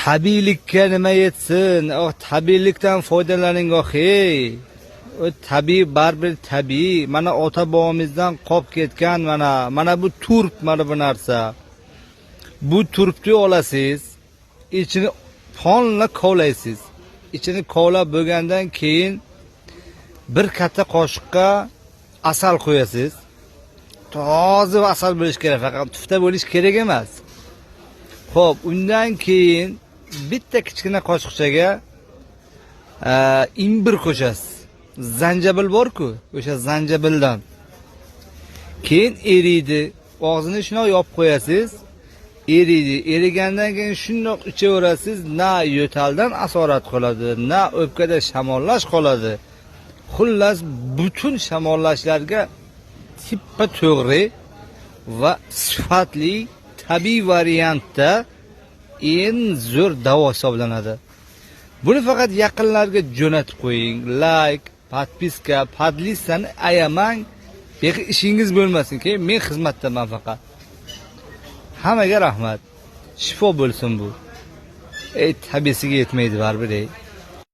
Tabiiylikka nima yetsin? Oh, tabiiylikdan foydalaning, oh, ey. O tabiiy baribir tabiiy. Mana ota bobomizdan qolib ketgan mana bu turp, mana bu narsa. Bu turpni olasiz, ichini polni kovlaysiz. Ichini kovlab bo'lgandan keyin bir katta qoshiqqa asal qo'yasiz. Toza asal bo'lishi kerak, faqat tufta bo'lishi kerak emas. Xo'p, undan keyin bitta kichkina qoshiqchaga imbir qo'shasiz. Zanjabil bor-ku, o'sha zanjabildan. Keyin eriydi. Og'zini shundoq yopib qo'yasiz. Eriydi. Erigandan keyin shundoq ichaverasiz, na yo'taldan asorat qoladi, na o'pkada shamollash qoladi. Xullas, butun shamollashlarga tippa to'g'ri va sifatli tabiiy variantda eng zo'r davo hisoblanadi. Buni faqat yaqinlarga jo'natib qo'ying. Like, подписка, поделиться ni ayamang. Beqi ishingiz bo'lmasin. Keyin men xizmatdaman faqat. Hammaga rahmat. Shifo bo'lsin bu. Ey, tabiiysiga yetmaydi baribir, ey.